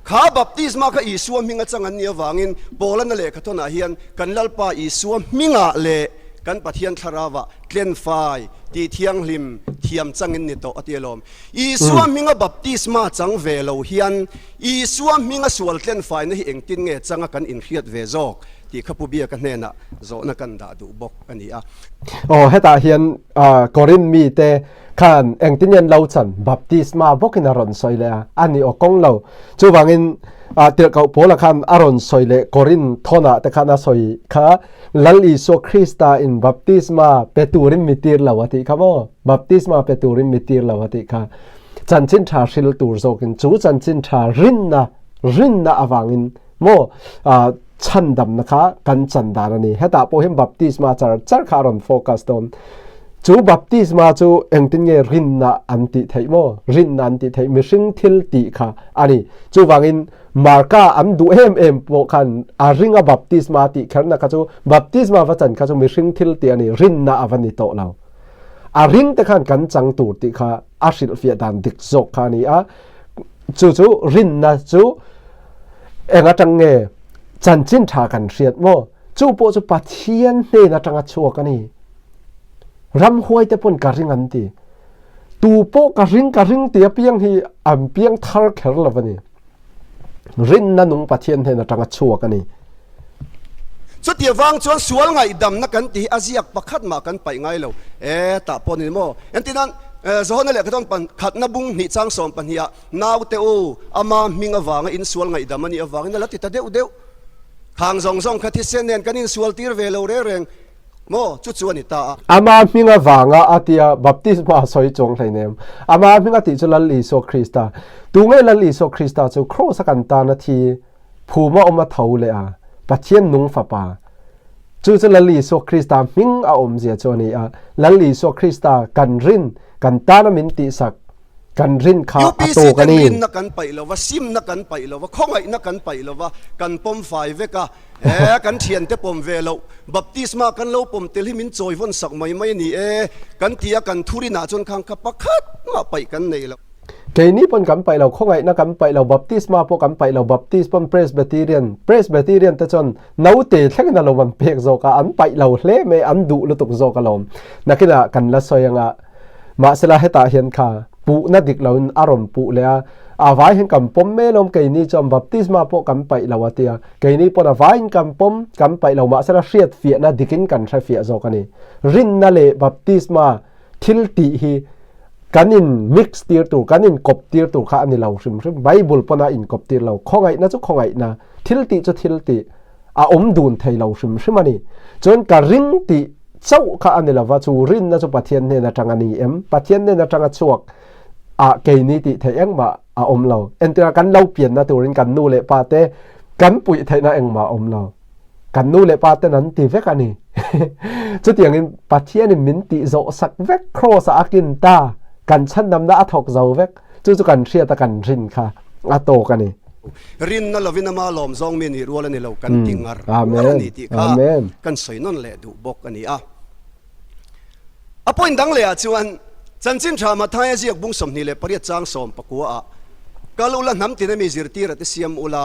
Kha baptisma kha Isua hming a chang an nih avangin Paulana lehkhathawnah hian kan Lalpa Isua hmingah leh kan Pathian thlarauah tlenfai, tih thianghlim, thiam changin ni tawh a ti alawm. Isua hminga baptisma chang ve lo hian Isua hminga sual tlenfaina hi engtin nge changa kan inhriat ve zawk tih kha Pu Biaka hnenah zawhna kan dah duh bawk a ni a. Aw hetah hian Korinth mite Khan engtin nge an lo chan? Baptisma bawkin a rawn sawi leh a, a ni aw kawng lo. Chuvangin Tirhkoh Paula khan a rawn sawi leh Korinth thawnah te khan a sawi kha, Lal Isua Krista in baptisma pe turin mi tir lo a tih kha maw? Baptisma pe turin mi tir lo a tih kha. Chanchin tha hril tur zawkin chu chanchin tha rinna, rinna avangin maw chhandamna kha kan chan dan a ni. Hetah pawh hian baptisma char char kha a rawn focus dawn. Chu baptisma chu engtin nge rinna an tih theih maw? Rinna an tih theih mihring thil tih kha a ni. Chuvangin Marka an duh em em pawh khan a ringa baptisma tih kherna kha chu baptisma va chan kha chu mihring thil tih a ni, rinna a va ni tawh lo. A ring te khan kan chang tur tih kha a hrilhfiah dan dik zawk kha a ni a. Chu chu rinna chu Eng atang nge chanchin tha kan hriat maw? Chu pawh chu Pathian hnen atanga chhuak a ni. Ramhuai te pawn ka ring an ti. Tu pawh ka ring ka ring ti apiang hi an piang thar kher lo a ni. Rinna nung Pathian hnen atanga chhuak a ni. Chuti avang chuan sual ngaihdamna kan tih hi a ziak pakhat mah kan paih ngai lo. E, tah pawh ni maw? Entirnan, Johana lehkha chuan khatna bung hnih chang 12 ah Naute u, ama hming avanga insual ngaihdam a nih avangin a la ti ta deuh deuh. Khang zawng zawng kha thisen nen kan insual tir ve lo reng reng maw? Chu chu a ni ta a. Ama hming avanga a tia baptisma a sawi chuang hleinem. Ama hming a tih chu Lal Isua Krista. Tunge Lal Isua Krista chu Kraws a kan tan a thi, phum a awm a tho leh a, Pathian nung fapa. Chu chu Lal Isua Krista hming a awmzia chu a ni a. Lal Isua Krista kan rin, kan tana min tihsak, Kan rin kha a UPC tawk a ten ni. rinna kan paih lo va, simna kan paih lo va, khawngaihna kan paih lo va, kan pawm fai vek a, e, kan thiante pawm ve loh, baptisma kan lo pawm tel hi min chawi vawn sak mai mai a ni e, kan ti a, kan thurinah chuan khang kha pakhat mah paih kan nei lo. Keini pawn kan paih lo, khawngaihna kan paih lo, baptisma pawh kan paih lo, Baptist pawn Presbyterian, Presbyterian te chuan naute thlengin a lo an pek zawk a, an paih lo hle mai, an duh lutuk zawk alawm. Nakinah kan la sawi anga. Mahsela hetah hian kha puhna dik loin a rawn puh leh a, a vai hian kan pawm mai alawm, keini chuan baptisma pawh kan paih lo a tia, keini pawn a vaiin kan pawm, kan paih lo, mahsela hriat fiahna dikin kan hre fiah zawk a ni. Rinna leh baptisma thil tih hi kan in mix tir tur, kan in kawp tir tur kha a ni lo hrim hrim, Bible pawn a in kawp tir lo, khawngaihna chu khawngaihna, thil tih chu thil tih, a awm dun thei lo hrim hrim a ni. Chuan ka ring tih. chauh kha a ni lova, chu rinna chu Pathian hnen atang a ni em? Pathian hnen atanga chhuak ah keini tih theih engmah a awm lo. Entirah kan lo pianna turin kan nu leh pa te kan puih theihna engmah a awm lo. Kan nu leh pa ten an ti vek a ni. Chutiangin Pathianin min tih zawh sak vek Kraws ah a kin ta, kan chhandamna a thawk zo vek. Chu chu kan hriat a kan rin kha a tawk a ni. Rinna lovin ama lawm zawng mi nih rual a ni lo kan ti ngar ngar a ni tih kha kan sawi nawn leh duh bawk a ni a. A point dang leh ah chuan Chanchin Tha Mathaia ziak bung 28 chang 19 ah kal ula hnam tina mi zirtir a te siam ula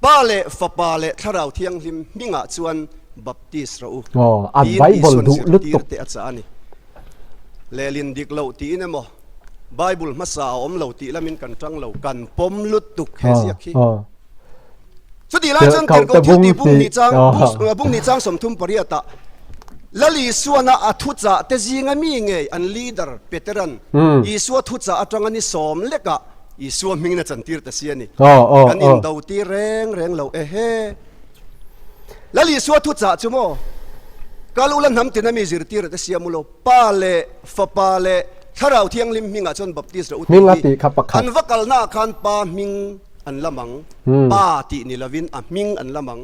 Pa leh Fapa leh Thlarau Thianghlim hmingah chuan baptis rawh u tiin Isuan zirtir te a chah a ni. Lehlin dik loh tiin emaw Bible hmasa a awm lo tih lamin kan tang lo, kan pawm lutuk he ziak hi. Chutih lai chuan Tirhkoh thil tih bung hnih chang bung hnih chang 38 ah Lal Isuana a thuchah te zinga mi ngei an leader Peteran Isua thuchah atanga ni sawm lekah Isua hmingin a chantir ta si a ni. Kan indo tir reng reng lo ehe. Lal Isua thuchah chu maw? Kal ula hnam tina mi zirtir te siam u lo, Pa leh Fapa leh Thlarau Thianghlim hmingah chuan baptis rawh u tih hi an va kalnaah khan Pa hming an lam ang, Pa tih ni lovin a hming an lam ang.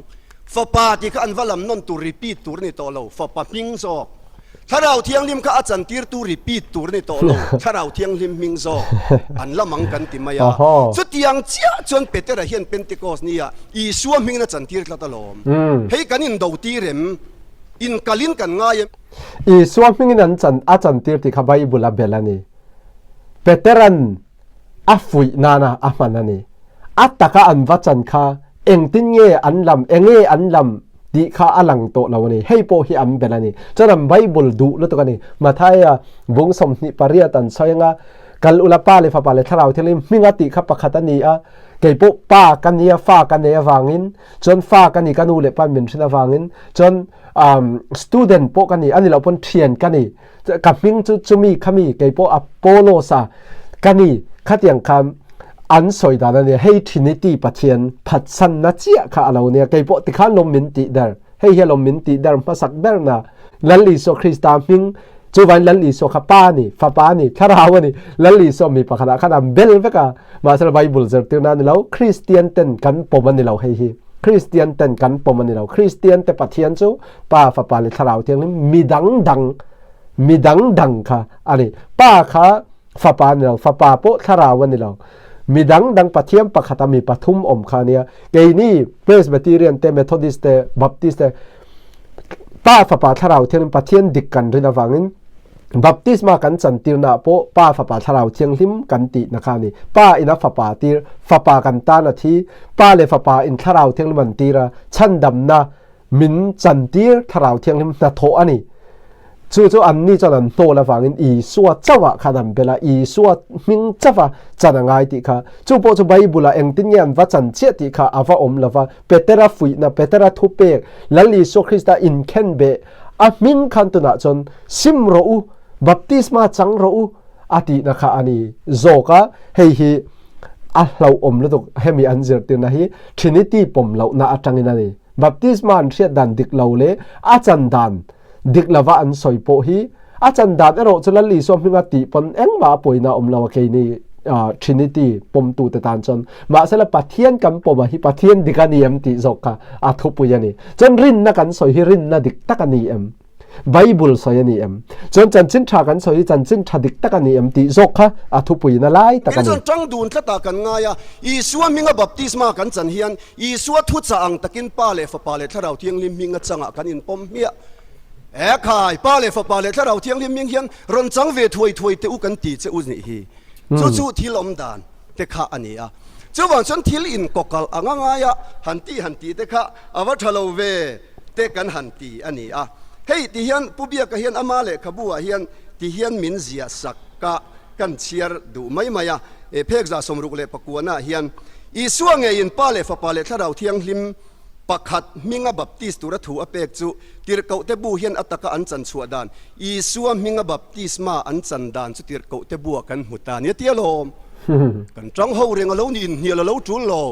Fapa tih kha an va lam nawn tur repeat tur a ni tawh lo, Fapa hming zawk. Thlarau Thianghlim kha a chantirtu repeat tur a ni tawh lo, Thlarau Thianghlim hming zawk an lam ang kan ti mai a. Chutiang chiah chuan Petera hian Pentecost nia Isua hmingin a chantir tlat alawm. Hei kan indo tir em? Inkalin kan ngai em? Isua hmingin an chan a chantir tih kha Bible a bel a ni. Petera'n a fuih nana a hman a ni. A taka an va chan kha engtin nge an lam, enge an lam tih kha a lang tawh lo a ni. Hei pawh hi an bel a ni. Chuan an Bible duh lutuk a ni. Mathaia bung 28 an sawi anga, Kal ula Pa leh Fapa leh Thlarau Thianghlim hminga tih kha pakhat a ni a, kei pawh Pa ka nia fa ka nei avangin, chuan fa ka ni ka nu leh pa min hrin avangin, chuan um, student pawh ka ni, ani loh pawn thian ka ni. Ka hming chu chumi khami kei pawh Apollos a ka ni khatiang khan an sawi dan a nia hei Trinity Pathian phatsanna chiah kha a lo nia kei pawh tikhan lawm min tih der hei hi lawm min tih der hmasak ber na Lal Isua Krista hming chuvain Lal Isua kha pa ni fapa ni thlarau ani Lal Isua mi pakhatah khan an bel vek a mahse Bible zirtirna ani lo Kristian ten kan pawm ani lo hei hi Kristian ten kan pawm ani lo Kristian te Pathian chu Pa, Fapa le Thlarau Thianghlim mi dangdang mi dangdang kha a ni. Pa kha Fapa ni lo, Fapa pawh Thlarau a ni lo. Mi dangdang Pathian pakhat a mi pathum awm kha a nia. Keini Presbyterian te, Methodist te, Baptist te Pa, Fapa, Thlarau Thianghlim Pathian dik kan rin avangin Baptisma kan chantirna ah pawh Pa, Fapa, Thlarau Thianghlim kan tihna kha a ni. Pa in a Fapa tir, Fapa kan tan a thi, Pa le Fapa in Thlarau Thianghlim an tir a, chhandamna Min chantir Thlarau Thianghlim hnathawh a ni. Chu chu anni chuan an hnawl avangin Isua chauhah khan an bel a, Isua hming chauha chan a ngai tih kha. Chu pawh chu Bible-ah engtin nge an va chan chiah tih kha a va awm lo va, Petera fuihna, Petera thupek, Lal Isua Krista inkhenbeh a hming khan tunah chuan sim rawh u, baptisma chang rawh u a tihna kha a ni zawk a, hei hi a hlauhawm lutuk hemi an zirtirna hi Trinity pawm lohna atangin a ni. Baptisma an hriat dan dik lo leh a chan dan dik lova an sawi pawh hi a chan dan erawh chu Lal Isua hminga tih pawn engmah a pawina awm lo a keini Trinity pawmtute tan chuan mahsela Pathian kan pawm a hi Pathian dik a ni em tih zawk kha a thupui a ni. Chuan rinna kan sawi hi rinna dik tak a ni em? Bible sawi a ni em? Chuan chanchin tha kan sawi hi chanchin tha dik tak a ni em tih zawk kha a thupuina lai tak a ni. Kei chuan tang dun tlatah kan ngai a, Isua hminga baptisma kan chan hian Isua thuchah ang takin Pa leh Fapa leh Thlarau Thianghlim hminga changah kan inpawm hmiah. E khai, Pa leh Fapa leh Thlarau Thianghlim hming hian rawn chang ve thuai thuai teh u kan ti che u nih hi. Chu chu thil awm dan te kha a ni a. Chuvang chuan thil inkawkalh anga ngaia han tih han tih te kha a va tha lo ve. te kan han ti a ni a. Hei ti hian Pu Biaka hian ama lehkhabu ah hian ti hian min ziah sak ka kan chhiar duh mai mai a. E phek 69 ah hian Isua ngeiin Pa leh Fapa leh Thlarau Thianghlim pakhat hminga baptis tura thu a pek chu Tirhkohte bu hian a taka an chan chhuah dan Isua hminga baptisma an chan dan chu Tirhkohte buah kan hmu ta nia tia lawm. Kan tang ho reng a lo ni inhnial a lo tul lo.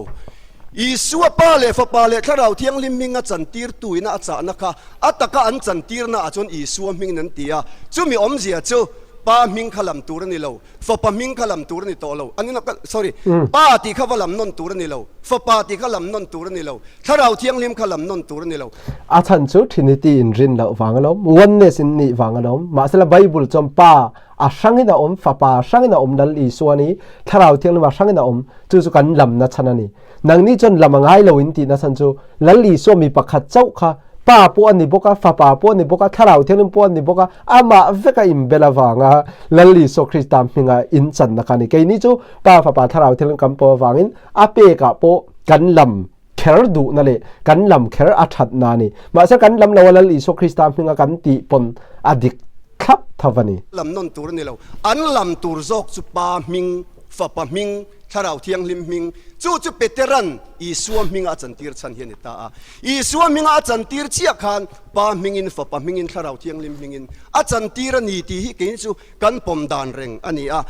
Isua Pa leh Fapa leh Thlarau Thianghlim hminga chantirtu ina a chahna kha a taka an chantirna ah chuan Isua hmingin an ti a. Chumi awmzia chu Pa hming kha lam tur a ni lo, Fapa hming kha lam tur a ni tawh lo. An inah sorry, Pa tih kha va lam nawn tur a ni lo, Fapa tih kha lam nawn tur a ni lo, Thlarau Thianghlim kha lam nawn tur a ni lo. A chhan chu Trinity in rin loh vang alawm, Oneness in nih vang alawm. Mahsela Bible chuan Pa a hrangin a awm, Fapa a hrangin a awm, Lal Isua ni, Thlarau Thianghlim a hrangin a awm. Chu chu kan lamna chhan a ni. Nangni chuan lam a ngai lo in tihna chhan chu Lal Isua mi pakhat chauh kha Pa pawh a ni bawk a, Fapa pawh a ni bawk a, Thlarau Thianghlim pawh a ni bawk a, amah veka inbel avanga Lal Isua Krista hminga inchanna kha a ni. Keini chu Pa, Fapa, Thlarau Thianghlim kan pawh avangin a pekah pawh kan lam kher duhna leh kan lam kher a thatna a ni. Mahse kan lam lo a Lal Isua Krista hminga kan tih pawn a dik thlap tho a ni. Lam nawn tur a ni lo. An lam tur zawk chu Pa hming, Fapa hming, Thlarau Thianghlim hming, chu chu Peteran Isua hminga a chantir chhan hi a ni ta a. Isua hminga a chantir chiah khan Pa hmingin, Fapa hmingin, Thlarau Thianghlim hmingin a chantir a ni tih hi keini chu kan pawm dan reng a ni a.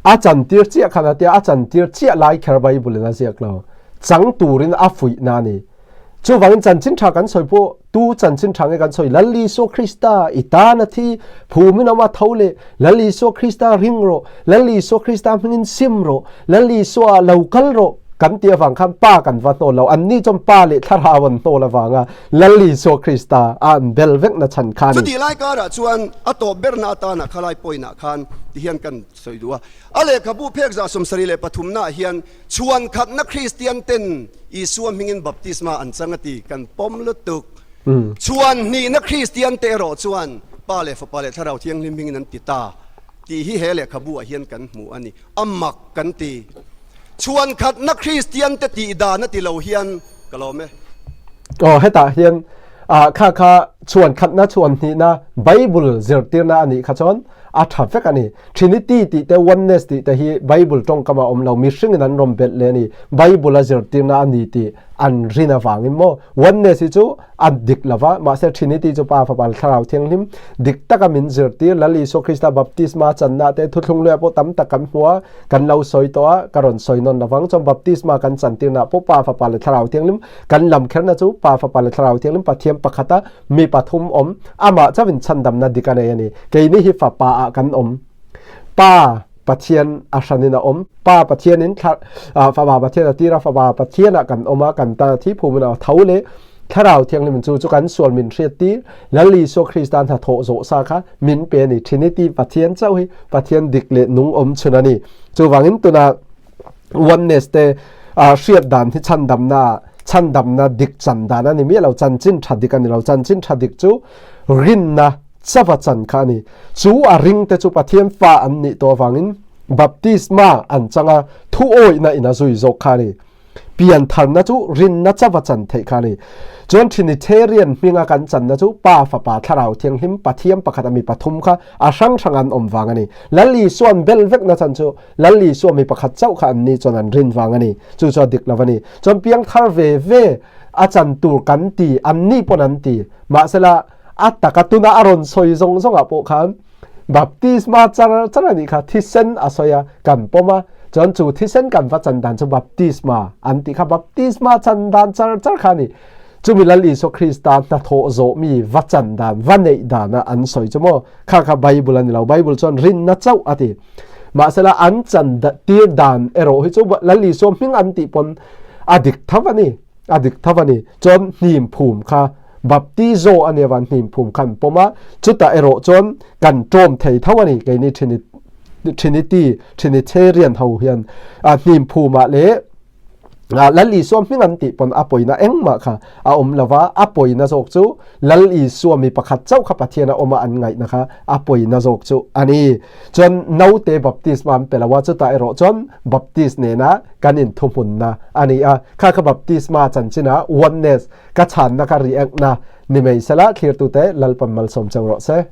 A chantir chiah khan a tia, a chantir chiah lai kher Bible in a ziak lo. Chang turin a fuihna a ni. Chuvangin chanchin tha kan sawi pawh tu chanchin tha nge kan sawi Lal Isua Krista i tan a thi phumin awm a tho leh Lal Isua Krista ring rawh Lal Isua Krista hmingin sim rawh Lal Isua lo kal rawh kan tih avang khan pa kan va hnawl lo an ni chuan pa leh thlarau an hnawl avanga Lal Isua Krista a an bel vek na chhan kha ni. Chutih lai karah chuan a tawp berna atana khalai pawinah khan tihian kan sawi duh a. A lehkhabu phek 73 naah hian Chhuan khatna Kristian ten Isua hmingin baptisma an chang a ti kan pawm lutuk. Chhuan hnihna Kristian te erawh chuan Pa leh Fapa leh Thlarau Thianghlim hmingin an ti ta tih hi he lehkhabu ah hian kan hmu a ni. A mak kan ti. Chhuan khatna Kristian te tih dan a ti lo hian ka lawm e. Aw hetah hian kha kha chhuan khatna chhuan hnihna Bible zirtirna a nih kha chuan a tha vek a ni. Trinity tih te Oneness tih te hi Bible tawngkam a awm lo, mihringin an rawn belh leh a ni. Bible a zirtirna a ni tih an rin avangin maw? Oneness hi chu a dik lo va, mahse Trinity chu Pa, Fapa leh Thlarau Thianghlim dik taka min zirtir. Lal Isua Krista baptisma channa te thuthlung luiah pawh tam tak kan hmu a, kan lo sawi tawh a, ka rawn sawi nawn lovang. Chuan baptisma kan chantirnaah pawh Pa, Fapa leh Thlarau Thianghlim kan lam kherna chu Pa, Fapa leh Thlarau Thianghlim Pathian pakhata Mi pathum awm, amah chauhin chhandamna dik a nei a ni. Keini hi Fapa ah kan awm. Pa Pathian a hranin a awm. Pa Pathianin Fapa Pathian a tir a, Fapa Pathianah kan awm a, kan tan a thi phumin a tho leh Thlarau Thianghlim chu chu kan sual min hriat tir. Lal Isua Krista hnathawh zawh sa kha min pe a ni. Trinity Pathian chauh hi Pathian dik leh nung awm chhun a ni. Chuvangin tunah Oneness te hriat dan hi chhandamna chhandamna dik chan dan a ni miah lo, chanchin tha dik a ni lo. Chanchin tha dik chu rinna chava chan kha a ni. Chu a ring te chu Pathian fa an nih tawh avangin baptisma an chang a, thu awihna in a zui zawk kha a ni. Piantharna chu rinna chava chan theih kha a ni. Chuan Trinitarian hminga kan channa chu Pa, Fapa, Thlarau Thianghlim, Pathian pakhat a mi pathum kha a hrang hrang an awm vang a ni. Lal Isuan bel vekna chan chu Lal Isua mi pakhat chauh kha anni chuan an rin vang a ni. Chu chu a dik lo a ni. Chuan piangthar ve ve a chan tur kan ti, anni pawn an ti. Mahsela a taka tuna a rawn sawi zawng zawngah pawh khan baptisma char char a nih kha, thisen a sawi a, kan pawm a, chuan chu thisen kan va chan dan chu baptisma an tih kha, baptisma chan dan char char kha a ni. Chumi Lal Isua Krista hnathawh zawh mi va chan dan, va neih dana an sawi chu maw? Kha kha Bible a ni lo. Bible chuan rinna chauh a ti. Mahsela an chan tir dan erawh hi chu Lal Isua hming an tih pawn a dik tho a ni. A dik tho a ni. Chuan hnim phum kha baptizo a nia van hnim phum khan pawm a, chutah erawh chuan kan ṭawm thei tho a ni. Keini Trinity, Trinitarian ho hian hnim phumah leh Lal Isua hming an tih pawn a pawina engmah kha a awm lo va, a pawina zawk chu Lal Isua mi pakhat chauh kha Pathian a awm a an ngaihna kha a pawina zawk chu a ni. Chuan naute baptisma an pe lo a, chutah erawh chuan baptist nena kan inthuhmunna a ni a. Kha kha baptisma chanchina oneness ka chhanna ka react na ni mai sela thlirtute Lalpan malsawm cheu rawh se.